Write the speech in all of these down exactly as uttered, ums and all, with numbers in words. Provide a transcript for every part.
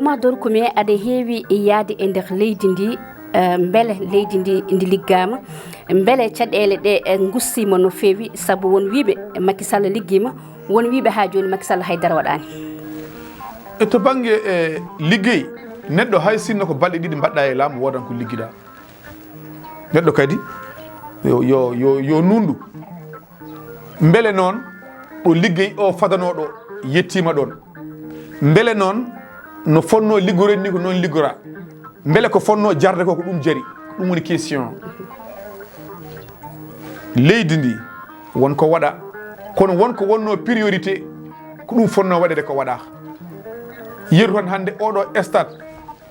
Ma Dorkume, aɗa heewi yahde e nder leydi ndi, eh, mbele leydi ndi ndi liggaama, mbele caɗeele ɗe, eh, ngussiima no feewi, sabu won wiyɓe Macky Sall liggiima, won wiyɓe haa jooni Macky Sall hay dara waɗaani. E to bannge, eh, liggey, neɗɗo hay sinno ko balɗe ɗiɗi mbaɗɗa e laamu, woodan ko liggiɗa. Neɗɗo kadi yo, yo, yo, yo nunɗu. Mbele noon ɗo liggey o fadanoo ɗo yettiima ɗoon? Mbele noon no fonnoo liggoreede ni ko noon liggora? Mbele ko fonnoo jarde ko, ko ɗum jari? Ɗum woni question. Leydi ndi won ko waɗa, kono won ko wonnoo priorité, ko ɗum fonnoo waɗeede ko waɗaaka. Yeru tan hannde oɗo stade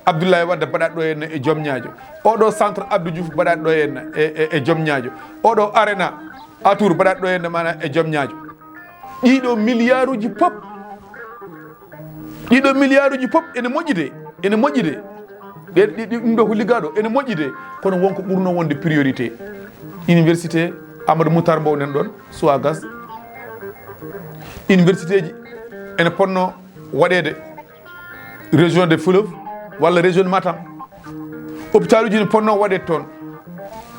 Abdoulaye Wade mbaɗaɗo ɗo henna e Joom Ñaajo. Oɗo centre Abdou Diouf mbaɗaɗo ɗo henna e, e, e Joom Ñaajo. Oɗo arena Atour mbaɗaɗo ɗo henna mana e Joom Ñaajo. Ɗiɗo milliarduji pop, ɗiɗo milliarduji pop ene moƴƴi de, ene moƴƴi de. Ɗe, ɗi, ɗi, ɗum ɗo ko liggaɗo, ene moƴƴi de. Kono won ko ɓurno wonde priorité. Université Amadou Moutar Mbow nan ɗon, Soagas. Universitéji ene ponno waɗeede région de Fleuve walla région de Matam. Hôpitaluji ne ponno waɗeede toon.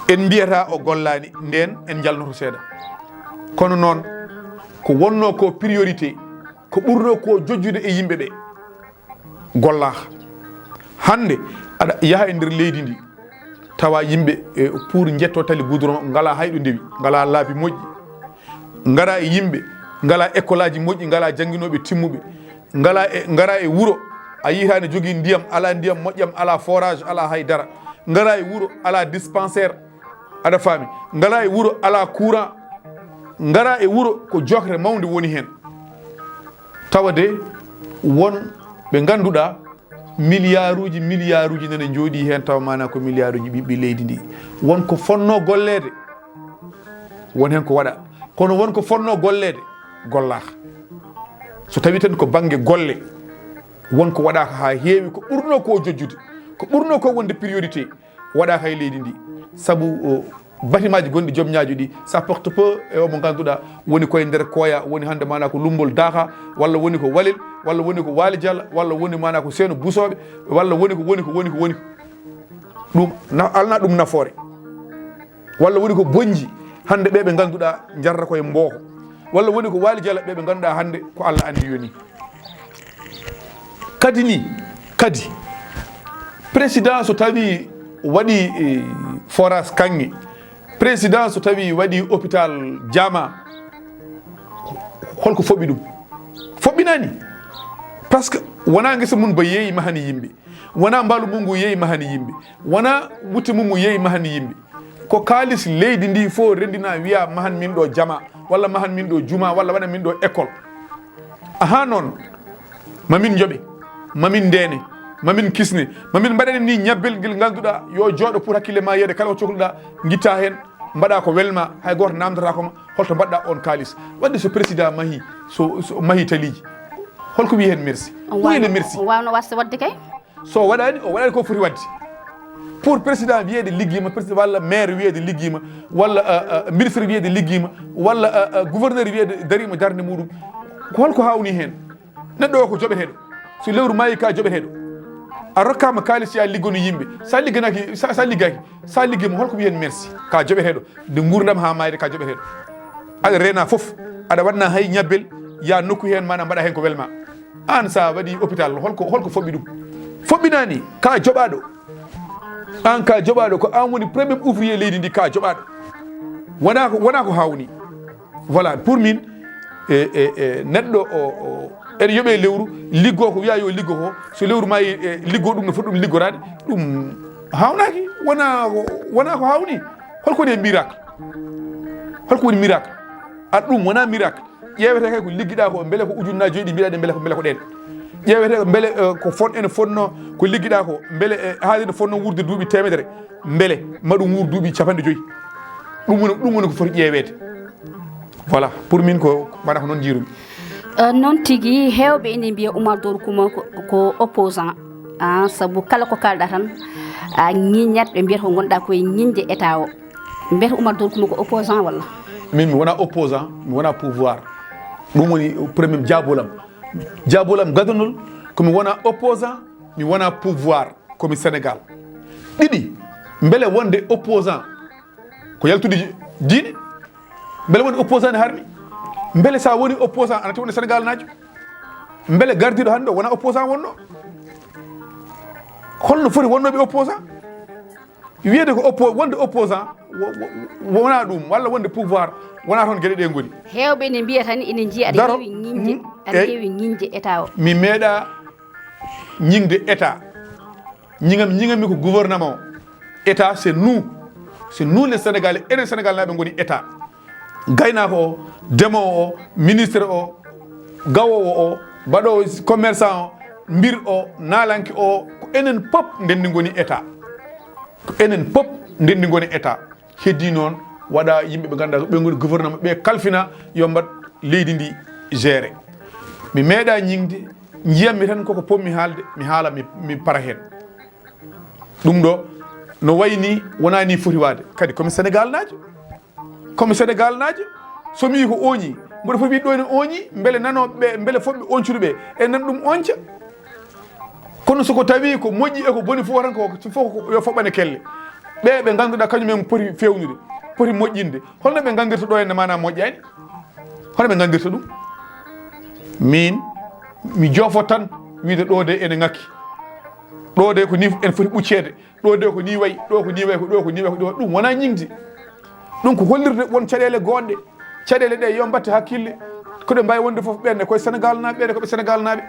En mbiyata o gollaani, nden en njalnoto seeɗa. Kono noon, ko wonno ko priorité, ko ɓurno ko jojjude e yimɓe ɓe, gollaaka. Hannde aɗa yaha e nder leydi ndi, tawa yimɓe, e, pour njetto tali goudron, ngala hay ɗo ndewi, ngala laabi moƴƴi. Ngara e yimɓe, ngala école aji moƴƴi, ngala jannginooɓe timmuɓe. Ngala e, ngara e wuro, a yiyata ne jogii ndiyam, ala ndiyam moƴƴam, ala forage, ala hay dara. Ngara e wuro, ala dispensaire, aɗa faami. Ngara e wuro, ala courant. Ngara e wuro, ko jokre mawnde woni heen. Tawa de won ɓe ngannduɗaa milliarduji, milliarduji nana njooɗii heen, tawa maana ko milliarduji ɓiɓɓe leydi ndi. Won ko fonnoo golleede, won heen ko waɗa. Kono won ko fonnoo golleede, gollaaka. So tawii tan ko bannge golle, won ko waɗaaka haa heewi, ko ɓurno ko jojjude, ko ɓurno ko wonde priorité, waɗaaka e leydi ndi. Sabu o, bâtimentji gonɗi Joom Ñaajo ɗi, ça porte peu e o mo ngannduɗaa woni koye nder Koya, woni hannde maana ko Lummbol Daaxa, walla woni ko Walel, walla woni ko Waali Jalla, walla woni maana ko Seeno Busooɓe, walla woni ko, woni ko, woni ko, woni ko. Ɗum na-, alana ɗum nafoore. Walla woni ko Bonnji, hannde ɓe ɓe ngannduɗaa njarata koye Mbooko. Walla woni ko Waali Jalla, ɓe ɓe ngannduɗaa hannde ko Allah anndi yoni. Kadi ni, kadi, président so tawi waɗi, eh, forage Kaŋŋe, président so tawi waɗi hôpital Jaama, holko foɓɓi ɗum? Foɓɓinaani. Parce que wonaa ngesa mum ba yeeyi mahani yimɓe, wonaa mbaalu mum ngu yeeyi mahani yimɓe, wonaa wutte mum ngu yeeyi mahani yimɓe. Ko kaalis leydi ndi fof renndina, wiya mahan min ɗo jama, walla mahan min ɗo juma, walla waɗan min ɗo école. Ahaa noon, mamin njoɓe, mamin ndeene, mamin kisne, mamin mbaɗane ni ñabbel ngel ngannduɗaa yo jooɗo pour hakkille ma yeede kala ko cohluɗaa, ngitta heen, mbaɗa ko welma, hay gooto namdataako ma, holto mbaɗɗa on kaalis. Waɗde so président mahi, so, so mahi taliiji, holko wiyi heen merci? Ɗum ene merci. O waawno waɗde, waɗde kay. So waɗaani, o waɗaani ko foti waɗde. Pour président wiyeede liggiima, président walla maire wiyeede liggiima, walla, euh, euh, ministre wiyeede liggiima, walla, euh, euh, gouverneur wiyeede dariima darnde muɗum, ko holko hawni heen? Neɗɗo o ko joɓeteeɗo. So lewru maayi ka joɓeteeɗo. A rokkaama kaalis ya liggonu yimɓe. Sa ligganaaki, sa, sa liggaaki, sa liggiima holko wiyen merci? Ka joɓeteeɗo. Nde nguurndam haa maayde ka joɓeteeɗo. Aɗa reena fof. Aɗa waɗna hay ñabbel, ya nokku heen maana mbaɗa heen ko welma. Aan sa waɗi hôpital, holko, holko foɓɓi ɗum? Foɓɓinaani, ka joɓaaɗo. Aan ka joɓaaɗo, ko aan woni premier ouvrier leydi ndi, ka joɓaaɗo. Wonaa ko, wonaa ko hawni. Voilà, pour min, e, e, e, neɗɗo o, o, ene yoɓe lewru, liggo ko wiya yo liggo ko, so lewru maayi, e, liggo ɗum no foti ɗum liggoraade, ɗum hawnaaki, wonaa ko, wonaa ko hawni. Holko woni e miracle? Holko woni miracle? A ɗum wonaa miracle. Ƴeewete kay ko liggiɗaa ko, mbele ko ujunnaaji joyi ɗi mbiɗa ɗe, mbele ko, mbele ko ɗeen. Ƴeewete ko mbele, eh, ko fon ene fonnoo ko liggiɗaa ko, mbele, eh, haade ene fonnoo wuurde duuɓi teemedere, mbele ma ɗum wuur duuɓi capanɗe joyi. Ɗum woni, ɗum woni ko foti ƴeeweede. Voilà, pour min ko, mbaɗa ko noon njiirumi. Eh, noon tigi, heewɓe ene mbiya Oumar Doro Coumba ko, ko opposant. Ah, sabu kala ko kaalɗaa tan, a ŋiñat, ɓe mbiyata ko ngonɗaa koye ŋiñde état o. Mbiyata Oumar Dor Koumé ko opposant walla? Min mi wona opposant, mi wona pouvoir. Ɗum woni premier jaabolam. Jaabolam gadunol ko mi wona opposant, mi wona pouvoir, komi Sénégal. Ɗiɗi, mbele wonde opposant ko yaltude diine? Mbele wonde opposant ne harmi? Mbele sa woni opposant ana woni Sénégal naajo? Mbele gardiɗo hannde o wona opposant wonno? Holno foti wonnoɓe opposant? Wiyede ko oppo wonde opposant wona ɗum walla wonde pouvoir wona toon geɗe ɗe ngoni. Heewɓe ne mbiya tan ene njiya aɗa heewi ñiñde aɗa heewi ñiñde état o. Mi meeɗa ñiñde état. Ñiŋam ñiŋammi ko gouvernement o. État c'est nous, c'est nous les Sénégalais, enen Sénégal naɓe ngoni état. Gaynako o, demowo o, ministre o, gawowo o, baɗowo commerçant o, mbir o, nalanke o, ko enen pop ndendi ngoni état. Ko enen pop ndendi ngoni état. Heddi noon waɗa yimɓe ɓe ganduɗa ɓe ngoni gouvernement ɓe kalfina yo mbaɗ leydi ndi géré. Mi meeɗa ñiŋde, njiyammi tan koko pommi haalde mi haala mi para hen. Ɗum ɗo no wayni wona ni foti waade. Kadi komi Sénégal naajo, komi Sénégal naajo. So mi wi ko ooñi, mboɗo foti wiide ɗo ene ooñi, mbele nanoɓe ɓe mbele fotɓe oñcude ɓe e nan ɗum oñca. Kono soko tawi ko moƴƴi e ko boni fof tan ko fof yo foɓɓane kelle. Ɓe ɓe ganduɗa kañum en poti fewnude, poti moƴƴinde, holno ɓe gandirta ɗo henne mana moƴƴani? Hono ɓe gandirta ɗum? Min mi joofo tan wiide ɗo de ene ŋakki, ɗo de ko ni en foti ɓucceede, ɗo de ko ni wayi, ɗo ko ni wayi, ko ɗo ko ni wayi, ko ɗo ɗum wona ñiŋde. Ɗum ko hollirde won caɗeele goɗɗe. Caɗeele ɗe yo mbatte hakkille, ko ɗe mbawi wonde fof ɓenne koye Sénégal naaɓe, ɓeɗe koɓe Sénégal naaɓe.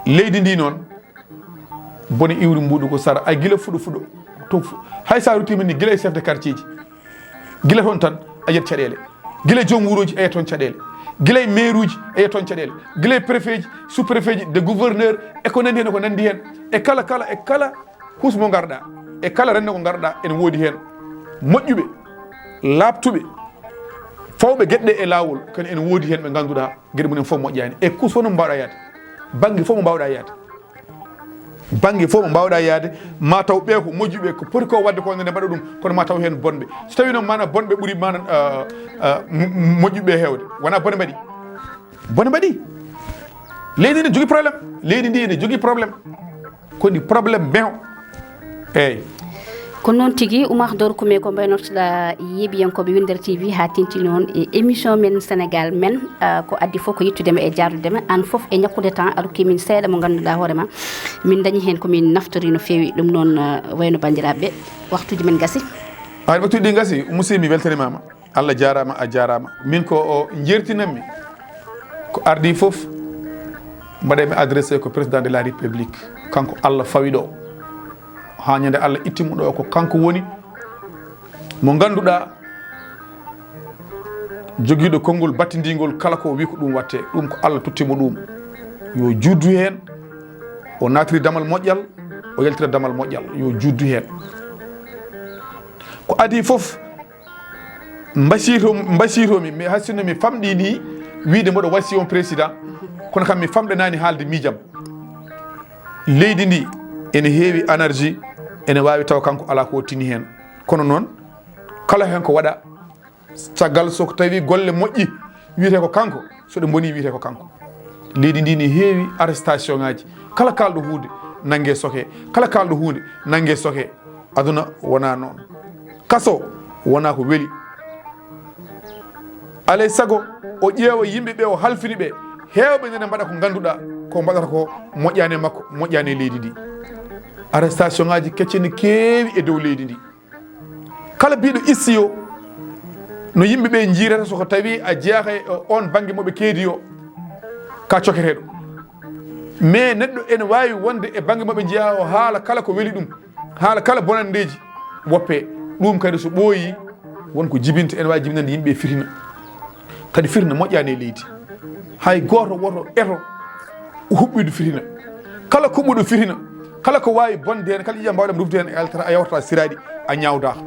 Leydi ndi noon bone iwri mbuɗu ko sara ay gila fuɗo fuɗo to hay sa ruttima ni gila e chef de quartier ji, gila toon tan a yiyat caɗele, gila e joom wuuroji a yiyat toon caɗele, gila e maire uji a yiyat toon caɗele, gila e préfet ji, sous préfet ji, de gouverneur e ko nandi hen e ko nandi hen, e kala kala e kala hus mo garɗa e kala rendo ko garɗa ene woodi hen moƴƴuɓe, laaɓtuɓe, fawɓe gueɗɗe e lawol. Kono ene woodi hen ɓe ganduɗa gueɗe mumen fof moƴƴani e kus fof no mbawɗa yaade, banggue fof mo mbawɗa yaade. Banggue fof mo mbawɗa yaade ma taw ɓe ko moƴƴuɓe ko poti ko wadde ko nde mbaɗa ɗum, kono ma taw hen bonɓe. So tawi noon mana bonɓe ɓuuri mana moƴƴuɓe hewde, wona bone mbaɗi? Bone mbaɗi. Leydi ndi jogui problème. Leydi ndi ene jogui problème. Koni problème beho. Eyyi. Ko noon tigi. Oumar Dor Koumé, ko mbaynortoɗa yeeɓiyankoɓe Winndere T V ha tenti noon e émission men Sénégal men. Ko addi fof ko yettudema e jardudema an fof e ñakkude temps a rokki min seeɗa mo ganduɗa hoorema min dañi hen komin naftori no feewi. Ɗum noon wayno bandiraɓe, waktuji men gasi. Ay, waktuji ɗi gasi. Umu Sy, mi weltanimama. Allah jarama, a jarama. Min ko o jertinanmi ko ardi fof mbaɗaymi adressé ko président de la république, kanko Allah fawi ɗo ha ñande Allah ittimo ɗo. Ko kanko woni mo ganduɗa joguiɗo konngol battidigol kala ko wi ko ɗum watte. Ɗum ko Allah tottimo ɗum. Yo juddu hen, o natiri damal moƴƴal, o yaltira damal moƴƴal. Yo juddu hen. Ko adi fof mbasiyto mbasiytomi mi hasinno mi famɗi ni wiide mboɗo wasi on président, kono kam mi famɗanani haalde miijam. Leydi ndi ene heewi énergie, ene wawi taw kanko ala ko tini hen, kono noon kala hen ko waɗa caggal so tawi golle moƴƴi wiyete ko kanko, so ɗe boni wiyete ko kanko. Leydi ndi ne heewi arrestation ngaji, kala kalɗo hunde nangge soke, kala kalɗo hunde nangge soke. Aduna wona noon. Kaso wona ko weli. Alay sago o ƴeewa yimɓe ɓe o halfini ɓe, heewɓe nene mbaɗa ko ngannduɗaa ko mbaɗata ko moƴƴaani e makko, moƴƴaani e leydi ndi. Arrestation ngaji kecce ne keewi e dow leydi ndi. Kala biɗo issiyo no yimɓe ɓe jiirata soko tawi a jeyaaka e on bannge moɓe keedi o, ka coketeɗo. Mais neɗɗo ene wawi wonde e banggue maɓe jeeya o haala kala ko weli ɗum, haala kala bonandeji woppe. Ɗum kadi so ɓooyi won ko jibinta, ene wawi jibinande yimɓe fitina. Kadi fitina moƴƴani e leydi. Hay goto woto eto huɓɓidu fitina. Kala kuɓɓuɗo fitina, kala ko wawi bonde hen, kala ƴiƴam mbawɗam rufde hen e altata a yawtata siraɗi a ñawdaka.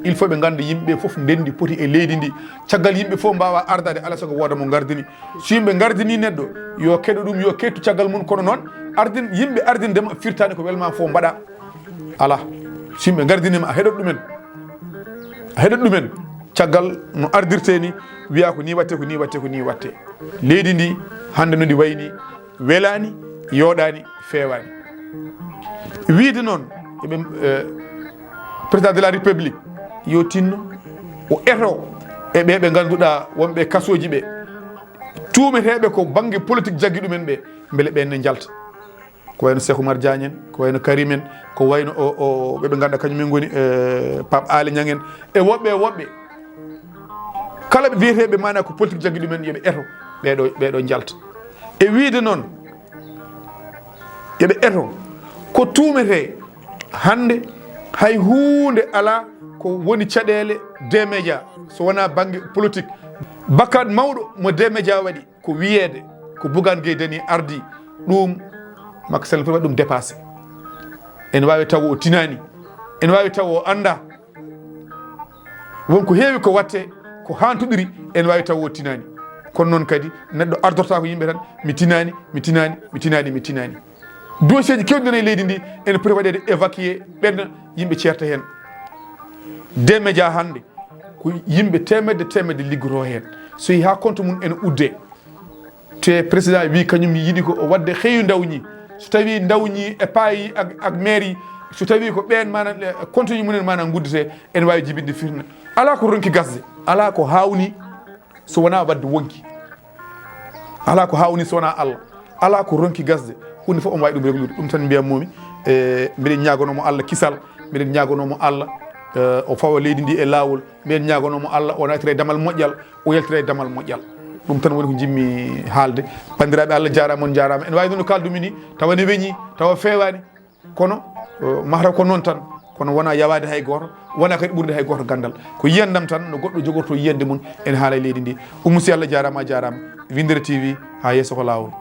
Il faut ɓe ganda yimɓe foof ndendi poti e leydi ndi. Caggal yimɓe foof mbawa ardade ala sago wooda mo gardini. So yimɓe gardini neɗɗo yo keɗo ɗum, yo kettu caggal mum. Kono noon ardin yimɓe ardindema firtani ko welma fof mbaɗa. Ala. So yimɓe gardinima a heɗot ɗumen. Heɗot ɗumen, caggal no ardirte ni, wiya ko ni watte, ko ni watte, ko ni watte. Leydi ndi, hannde no ndi wayni, welani, yooɗani, feewani. Wiide noon, eɓe, eh, président de la république, yo tinno, o eto e ɓe ɓe ngannduɗaa wonɓe kasooji ɓe, tuumeteeɓe ko bannge politique jaggi ɗumen ɓe, mbele ɓeen ne njalta. Ko wayno Cheikh Oumar Diagne en, ko wayno Karim en, ko wayno o, o, ɓe ɓe ngannduɗaa kañum en ngoni, eh, Pape Alé Niang en, e woɓɓe, e woɓɓe. Kala ɓe wiyeteeɓe maanaa ko politique jaggi ɗumen, yo ɓe eto ɓeeɗo, ɓeeɗo njalta. E wiide noon, yo ɓe eto ko tuumetee hannde, hay huunde alaa ko woni caɗeele D-Média, so wonaa bannge politique. Bakkat mawɗo mo D-Média waɗi, ko wiyeede ko Bougane Gueye Dany ardi ɗum, Macky Sall foti waɗi ɗum dépassé. Ene waawi taw o tinaani, ene waawi taw o anndaa. Won ko heewi ko watte, ko haantuɗiri, ene waawi taw o tinaani. Kono noon kadi, neɗɗo ardortaa ko yimɓe tan, mi tinaani, mi tinaani, mi tinaani, mi tinaani. Dossier ji keewɗi nana e leydi ndi, ene poti waɗeede évacuer, ɓenna, yimɓe ceerta heen. D-Média hannde, ko yimɓe teemedde, teemedde liggotoo heen. So yehi haa compte mum ene uddee. Te président wi kañum yiɗi ko o waɗde xeyu ndawñi. So tawi ndawñi e paayi ak, ak mairie, so tawi ko ɓeen maanaam, eh, compte ji mumen maanaam nguddete, ene waawi jibinde firnde. Alaa ko ronki gasde, alaa ko haawni so wonaa waɗde wonki. Alaa ko haawni so wonaa Allah. Alaa ko ronki gasde, huunde fof omo waawi ɗum reglude. Ɗum tan mbiyatnoomi, e, mbiɗen ñaaganoo mo Allah kisal, mbiɗen ñaaganoo mo Allah, e, o fawa leydi ndi e laawol, mbiɗen ñaaganoo mo Allah, o naatira e damal moƴƴal, o yaltira e damal moƴƴal. Ɗum tan woni ko njiɗmi haalde. Banndiraaɓe, Allah jaaraama, on njaaraama. Ene waawi noon no kaaldumi ni, tawa ne weñi, tawa feewaani. Kono, eh, mataw ko noon tan, kono wonaa yawaade hay gooto, wonaa kadi ɓurde hay gooto ganndal. Ko yiyandam tan, no goɗɗo jogortoo yiyande mum, ene haala e leydi ndi. Oumou Sy, Allah jaaraama, a jaaraama. Winndere T V, haa yeeso ko laawol.